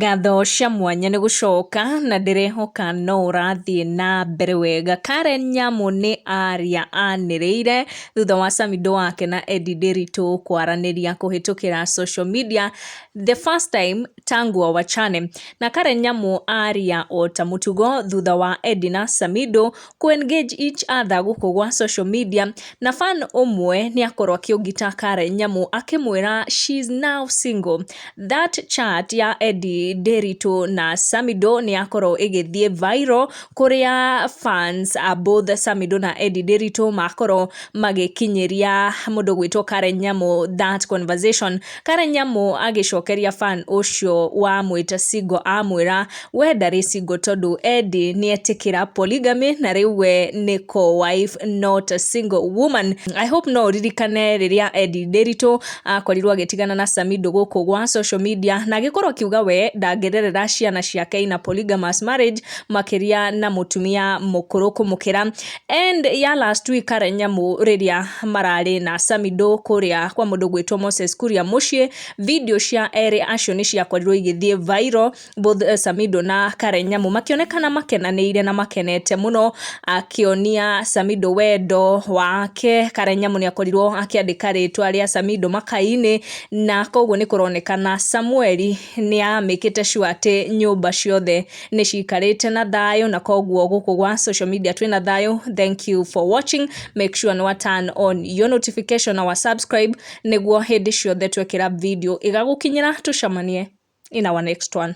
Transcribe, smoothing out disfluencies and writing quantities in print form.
Ngatho cia mwanya nĩ gũcoka na ndĩrehoka no ũrathiĩ na mbere wega. Karen Nyamu nĩ aria anĩrĩire thutha wa Samido wake na Eddie Ndiritu kwaranĩria kũhĩtũkĩra social media the first time tangu wawachane. Na Karen Nyamu aria o ta mũtugo thutha wa Eddie na Samido ku engage each other gũkũ gwa social media, na fan ũmwe nĩ akorwo akĩũngita Karen Nyamu akĩmwĩra she's now single. That chat ya Eddie Ndiritu na Samido nĩ yakorwo ĩgĩthiĩ viral kũrĩa fans a both Samido na Eddie Ndiritu makorwo magĩkinyĩria mũndũ gwĩtwo Karen Nyamu that conversation. Karen Nyamu agĩcokeria fan ũcio wamwĩta single, amwĩra we ndarĩ single tondũ Eddie nĩ etĩkĩra polygamy na rĩu we nĩ co-wife, not a single woman. I hope no ũririkane rĩrĩa Eddie Ndiritu akorirwo agĩtigana na Samido gũkũ gwa social media na agĩkorwo akiuga we ndangĩrerera ciana ciake in a polygamous marriage, makĩria na mũtumia mũkũrũ kũmũkĩra. And ya last week, Karen Nyamu rĩrĩa mararĩ na Samido kũrĩa kwa mũndũ gwĩtwo Moses Kuria mũciĩ, video cia erĩ acio nĩ ciakorirwo igĩthiĩ viral, both Samido na Karen Nyamu makĩonekana makenanĩire na makenete mũno, akĩonia Samido wendo wake. Karen Nyamu nĩ akorirwo akĩandĩka rĩtwa rĩa Samido makai-inĩ, na koguo nĩ kũronekana Samueli nĩ amĩkĩte sure atĩ nyũmba ciothe nĩ cikarĩte na thayũ, na koguo gũkũ gwa social media twĩna thayũ. Thank you for watching. Make sure nĩ turn on your notification na wa subscribe nĩguo hĩndĩ ciothe twekĩra video ĩgagũkinyĩra. Tũcemanie in our next one.